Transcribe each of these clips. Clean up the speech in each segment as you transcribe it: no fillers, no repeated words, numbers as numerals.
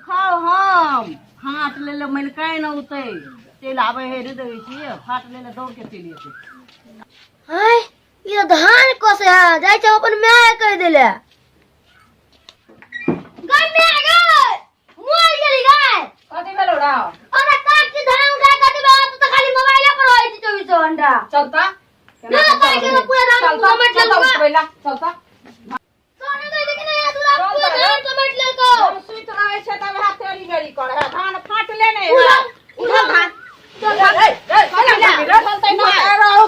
खाउ हम फाट ले ले मलिकाइ न उतै चलि आबै है रे देखै छियै फाट ले ले दौड़ के चलि एतै। हाय, ई तऽ धान कसे है जाइ छै अपन माय कहि देले गाय माय गाय मर गेली गाय। कथी भेलो रा? अरे काट के धान उठा के देबे तू तऽ खाली मोबाइल पर रहै छी 24 घंटा। चलता ना काट के पूरा धान चलता समेट चलता लेलको। उठबै ला चलता। सोने दे लेकिन यहाँ दूरा चल पूरा तऽ। धान समेट लेलको। हम सुति रहै छै तब वएह तेरी बेरी करे है धान फाटले नहि है। उड़ा उठल धान। चल। ए, ए, केना भागि रे? चलतै नहि।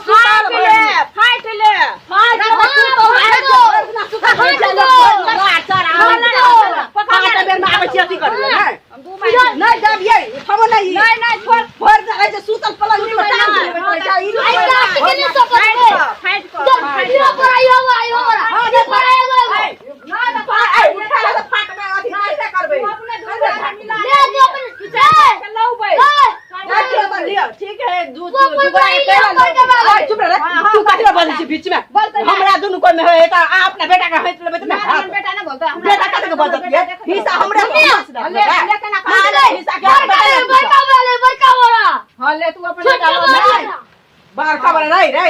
फाट ले फाट ले हाँ, फाट दो। फाट दो। हम दू महीना नहि दबियै उठाबो नहि। नहि नहि छोड़। भरि दिन रहै छै सुतल पलंग पर टांग झुलबैत रहै छै, ई आई काट के नहीं सकत फाटि रे। कऽ फाटि कऽ चल, फाटि इहो पर आई हो आई हो हाँ, इहो पर आई हो। नहि तऽ ए, उठा ले तऽ फाटबै, अथी कैसे करबै? तू अपने दू आदमी मिला ले तू अपन ए, लौबै। ए, देखियौ तऽ लिअ, ठीक है, दू तू अपन दू गोरा पहिले के अपन के बारे। ए, चुप रह रे, तू कथी लए बजै छी बीच में? बोलतै नहि। हमरा दुनू कोइ में है तऽ आ अपना बेटा के हँसि लेबै तऽ नहि, नहि हमर बेटा नहि बोलतै हमरा। बेटा कतेक बजत ये? हिस्सा हमरे मम्मी, से ले ले केना ना, खा ना, हिस्सा के बड़का ले, बड़का वाला बड़का वाला। हां ले तू अपन छोटका बेटा वाला। ले। बड़का बड़ा रे रे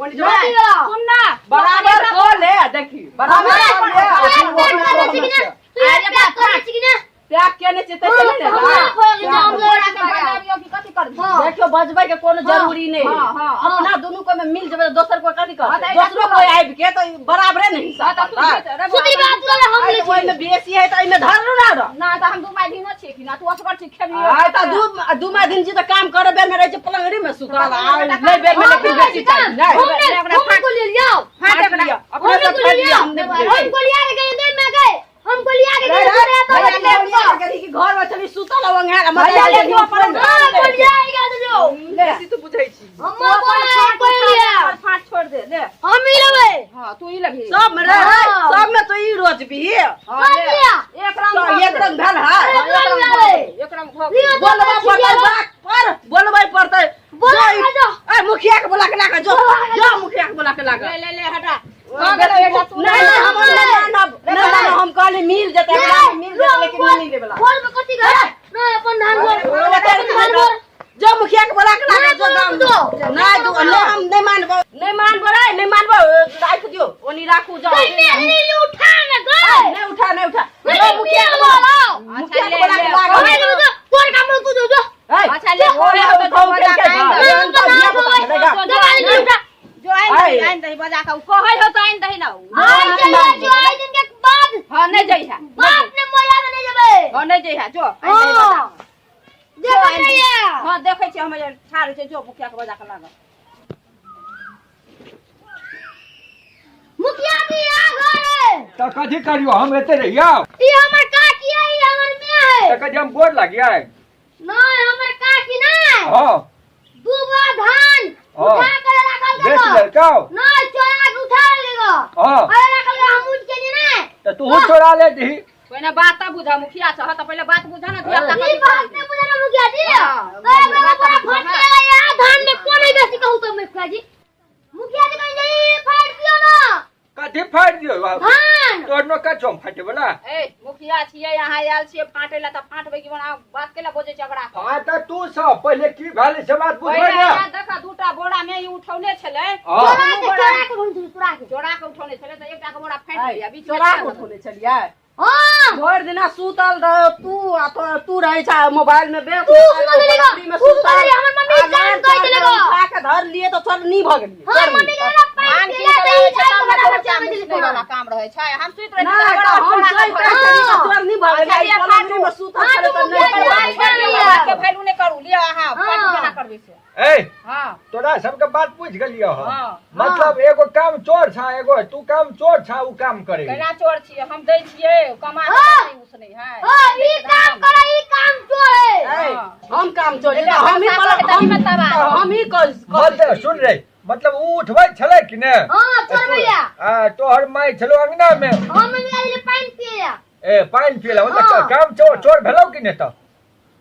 ओनी जो छोटी वाला। सुन ना बराबर को ले देखी बराबर तू को ले। एक पैक करे छी कि ना? तू एक पैक करे छी कि ना? त्याग केने छै तैसे हाँ, ने हमरा खोल के जाम ले। बोरा के बजाबियो कि कथी करबी? हाँ। देखियो बजबै के कोनो जरूरी नहीं। हाँ, हाँ, अपना दुनू को में मिल जेबै तऽ दोसर कोई कथी हाँ, करतै? तऽ दोसरो कोई आबि के तऽ बराबरे ने हिस्सा हाँ, तऽ तू करतै। जीत, रे सुधी बाबा। बात करे हम आइ ले तऽ ओहिमे बेसी है तऽ एहिमे धरलू ना रह। ना तऽ हम दू माय दिनो छियै कि ना तू असगर छी खेबही। आइ तऽ दू दू माय दिन जी तऽ काम करे बेर में रहै छै पलंगड़ी में सुतल आ नहि बेर में लेकिन बेसी चाही नहि। हम ने हम को ले लियो। फाट एकरा। लिअ, अपने हम सब को ले फाटि लिअ, लियो। हम नहि बुझै हम छी। को लिया के गए दे में गए हम को लिया के रे, गए रे, रे तो भैया ले ले लिअ, कि घर में चली सुतल अंघार मत भैया ले तू अपन हां को लिया के जो बेसी तू बुझै छी। हम तू अपन को फाट को लिया। फाट छोड़ दे ले। हम ही लेबै। हां तू ई लेबही। सब में रे हाँ। सब में तो ई रोज भी हां ले। लिया। एक रंग तो भऽ एक गेलै। रंग भेल है। एक रंग भेलै। एक रंग भऽ लियो गेलै। तो बोलबै पड़तै बात पर बोलबै पड़तै। बोला जो के जो। ए मुखिया के बोला के लाके जो जो मुखिया के बोला के लाके। ले ले ले हटा भऽ गेलै बेटा तू। नहीं नहीं हम नहीं मानब नहीं मानब हम कहली मिल जेतै एकरा में मिल जेतै लेकिन नहीं मिले वाला। बोल में कथी गए ना अपन धान बोल अपन धान बोल। जो मुखिया के बोला के लाके जो नहीं, गाँव दो। नहीं दो नहीं हम नहीं मानबो नहीं मानबो रे नहीं मानबो राख दियो ओनी राखू जाओ। गई मेरे लिए उठा ना गए। नहीं उठा नहीं उठा नहीं, जो मुखिया के बोला बोला मुखिया के बोला के लाके। हमें तो कोन काम तू दो जो। ए, अच्छा ले ओ ले उठाओ के के नहीं, हम तो धिया पुता है, देखा। दबाई नहीं उठा। जो आइन दही आइन दही बजा के उ कहै हो तऽ आइन दही ना उ। आई चल जो आई दिन के बाद हां नहि जइहा। बाप ने मोया में नहीं जबे। हां नहि जइहा जो आइन दही बजा हां देखो नहीं है। हां देखै छी हम जे ठाढ़ छै जो मुखिया के बजा के लागल। मुखिया जी आ घर है। तऽ कथी करियो हम एते रहियो? ई हमर काकी है ई हमर माय है। तऽ कथी हम गोर लागियै? नहीं हमर काकी नहीं। हाँ। दूबा धान हाँ। उठा कर रखल बेच गो। लेलकौ? नहीं चोरा के उठा लेगो। हाँ। अरे रखल गो हम उठ के नहीं। तऽ तूहू चोरा ले दही। पहिने बात तऽ बुझ मुखिया छह तऽ पहिले बात बुझ ना धिया पुता ई बात नहीं बुझा ना मुखिया जी। हाँ, अरे बड़ा बात बड़ा बुझा फट ना। के यहाँ धान में कौन है बेसी कहूँ तो मुखिया जी। मुखिया जी कहीं जाइए फाड़ दियो ना। कथी फाड़ि दियौ? धान। तोहर नौकर छौ हम फाटे वाला? ए मुखिया छियै यहाँ आयल छियै फाटे ला तऽ फाटबै कि बना बात केला बजै छै अगड़ा हाँ तऽ तू सब पहिले की भेलै से बात बुझबै पहिले ने। यहाँ देखा दूटा बोरा में ई उठौने छलै। हाँ। चोरा के चोरा के घुम चोरा के चोरा के उठौने छलै तऽ एकटा के बोरा फाटि गेलै बीच में चोरा के उठौने छलियै। हाँ। भरि दिना सुतल रह तू आ तू रहै छ मोबाइल में व्यस्त, तू सुतल रही पलंगड़ी में तू सुतल सुतल। रही, हमर मम्मी आ जान लाइन कहि चार देलक। के उठा के धर लिए तऽ चल नी भऽ गेलियै। हमर मम्मी के ना धान पानि कीन पिला के दही लाबै छै खाइ तब बड़ा ने बच्चा काम में उसनै वाला काम रहै छै हम सुति रहै नहि छी तऽ हम चोरा सुति के रहै छलियै तऽ चोर नी भऽ गेलियै। अच्छा, लिअ, पलंगड़ी में सुतल हाँ, छलै तऽ तू नहि मुखिया भऽ जी, गेलियै। हाँ। के वैल्यू नहि करू लिअ अहाँ फाटू केना करबै से। ए हाँ तोरा सबके बात पूछ गेलियो हम। हाँ। मतलब एगो काम चोर छा एगो तू काम चोर छा उ काम करे। केना चोर छियै हम दै छियै कमा के हाँ। नहि उसनै है। हाँ, ई काम करे ई काम चोर है। ए, हाँ। हम काम चोर एटा हम ही भरोसा पलंग करे तभी हम में तबाह। हम ही मतलब सुन रे मतलब उ उठबै छलै कि ने? हाँ, चोरबैया। आ तोहर माय छलो अंगना में। हम मम्मी के पानि पिया। ए पानि पियला मतलब हाँ। काम चोर चोर भेलौ कि ने तऽ?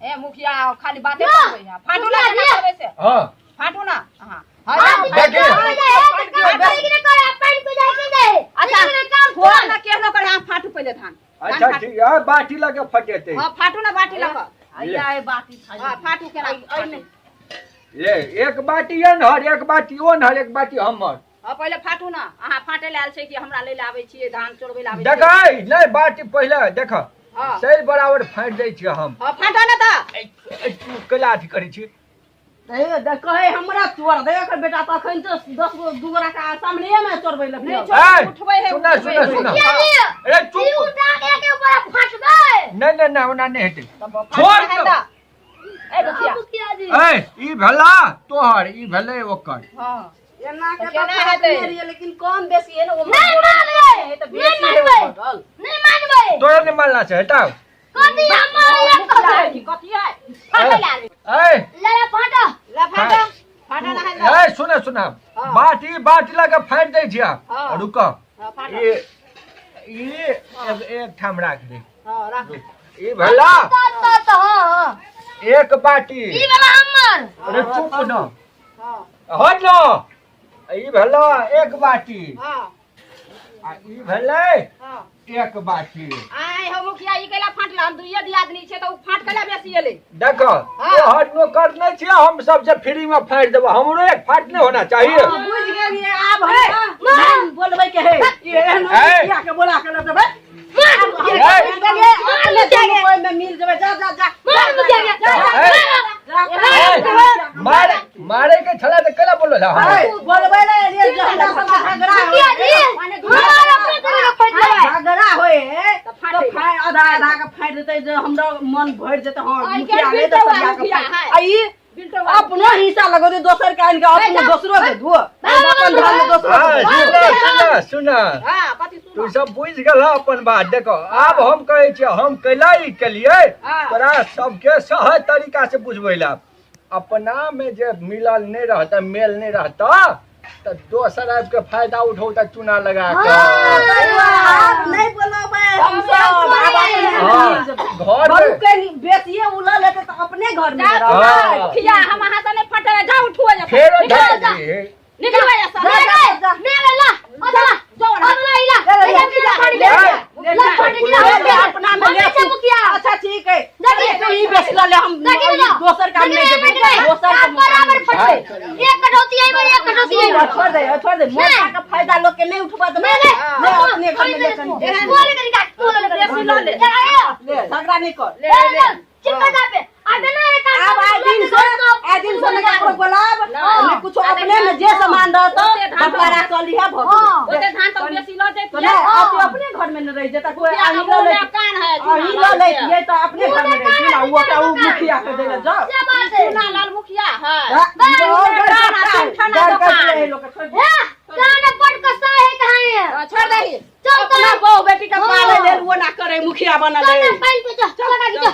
ए मुखिया खाली बाते ना। करबै है फाटू ना मुखिया केना जी। करबै से। हाँ। फाटू ना हाँ। हाँ, देखिए। अच्छा अच्छा काम ना केहनो करे अहाँ फाटू पहिले धान। अच्छा ठीक है, बाटी लगे फटेते। हां, फाटू ना बाटी लग। आइया ए बाटी थाली। हां, फाटू केना। ऐ नहि। ले, एक बाटी एनहर, एक बाटी ओनहर, एक बाटी हमर। हां, पहिले फाटू ना। अहाँ फाटे ले आयल छै कि हमरा ले आबै छियै, धान चोरबै ले आबै छियै? देखै नहि, बाटी पहिले देख। हां। सही बराबर फाटि दै छियै हम। हां, फाटो ना तऽ। ऐ, तू कैला अथी करै छी? कहे हमरा चोर दे एकर बेटा, तऽ अखन तऽ 10 गो 2 गोरा के सामने मे चोरबै लग। नहि। ऐ, चोर उठबै है। सुना, उठबै सुना, है। सुना। मुखिया जी, अरे ई चुप। उठा के के ऊपर फाटबै। नहि नहि नहि, ओना नहि हेतै। तब छोड़ फाटू दो। ना। ए मुखिया। मुखिया जी। ऐ, ई भेला तोहर, ई भेलै ओकर। हां। एना के केना तऽ हेतै? फाटने रहियै, लेकिन कम बेसी है ने ओमे। नहि मानबै। तऽ नहि बेसी है। मानबै। बगल। नहि मानबै। तोरा नहि मानना छै, हटाउ। कथी हमर एक कहबै? कथी है? फाटे ले आबै। ऐ। ले ले, फाटो। ले फाटो, फाटो ना है। ऐ, सुन सुन, बाटी बाटी लगे फाटि दै छियै। हाँ। रुक। हां, फाटो। ई ई एक एक ठाम राख दे। हां, राख। ई भेला तऽ तऽ तऽ हां, एक बाटी। ई वाला हमर। अरे चुप न। हां। हट न। ई भेला एक बाटी। हां। आ ई भेलै हां। एक बाटी। आय हो मुखिया, ई कैला फाटला? हम दुइये दियादनी छै तऽ उ फाट कैला बेसी एलै? देखो, तोहर नौकर नहीं छियै हम सब जे फ्री में फाड़ि देबो। हमरो एक फाट नहीं होना चाहिए। बुझि गेलियै, आब हम नहि बोलबै के हे। ई एहन ऐ। मुखिया के बोला के लऽ देबै। मार मुखिया ऐ। के। बुझि गेलियै, मार अपने मुखिया दुनू के। ओहिमे मिल जेबै। जा जा जा। मार मुखिया के। जा, जा, ऐ। जा। ऐ, मारे मारे के छला तऽ केला बोललो हमरा? ऐ, बोलबै ने जे हमरा सबके झगड़ा मुखिया होय। जी, हमार अपने दुनू के फाटि लेबै। झगड़ा होय है तऽ तऽ फाटै। फाड़ि आधा आधा के फाड़ि देतै जे हमरा मन भरि जेतै। हँ, आइ मुखिया काल्हि नहि तऽ बिलटौआ सरिया के मुखिया फाड़ि। है। आ ई अपनो हिस्सा लगौतै, दोसर के आनि के अपनो दोसरो के धो अपन धान मे दोसरो हाँ, के धो। सुन सुन सुन। हां, कथी तू सुन? सब बुझि गेल अपन बात। देखो, आब हम कहै छियै, हम कैला ई केलियै? हाँ। तोरा सबके सहज तरीका से बुझबै ला। अपना में जे मिलल नहीं रहता, मेल नहीं रहता, तऽ दोसर आबि के फायदा उठौता चूना लगा के। आब नहि बोलबै हम सब, आब अपने हाँ, मिल जेबै। घर बरू में के बेचिए उ लऽ लेतै तऽ अपने घर मे जा। रहबै। हाँ। मुखिया, हम अहाँ से नहि फटै। जा, उठो जा। फेरो निकलो धऽ जा। दही। निकलो जा सब। जा, जा, जा। मेरे ला, अदला, जाओ ना। अदला इला, ले, ले, ले, ले, फाटि ले, ले, ले, ला, फाटि ले, ले, ले, ले, अपना में ले। हम छै मुखिया। अच्छा ठीक है। देखिए। तू ही बेच लऽ ले, हम देखिए ना। दोसर काम नहीं देखिए, जेबै। देखिए, दोसर आप के बराबर फटबै। एक कटौती आई, एक कटौती आई। छोड़ दे, छोड़ दे। मोटा के फायदा लोग के नहीं उठबा देबै। नहीं, नहीं, अपने घर में ले चल। बोले करी काट, बोले करी। बेसी लऽ ले। ले, आयो। ले, झगड़ा नहीं कर। ले ले, ले। ले, चिपका जा पे। आ देना रे काट। आब आइ दिन से, आइ दिन से नहि ककरो बोलाब नहि कुछो। अपने में जे सामान रहतो बंटवारा कर लिहे, भऽ हाँ। गेलै। ओते धान तऽ बेसी लऽ तो जैतियै। नहि, आब तू अपने घर में नहि रहि जेता कोई। मुखिया अहीं के लऽ मुँह में लैत कान है। अहीं लऽ लैतियै तऽ अपने घर में रहितियै ने। ओ ओकरा ओ मुखिया के दै लए जाउ। से बात है। चूना लाल मुखिया है। जा, और कान गड़ आ, तीन ठाना गड़ दोकान। कटले लोग के छोड़ दे। हे, कान पट कसा है कहाँ है? हाँ, छोड़ दही। चल अपना तो। बहु बेटी के हाँ। पाले लेल वो ना करे, मुखिया बनल है। चल ना, पानी पे चल, चल आगे चल।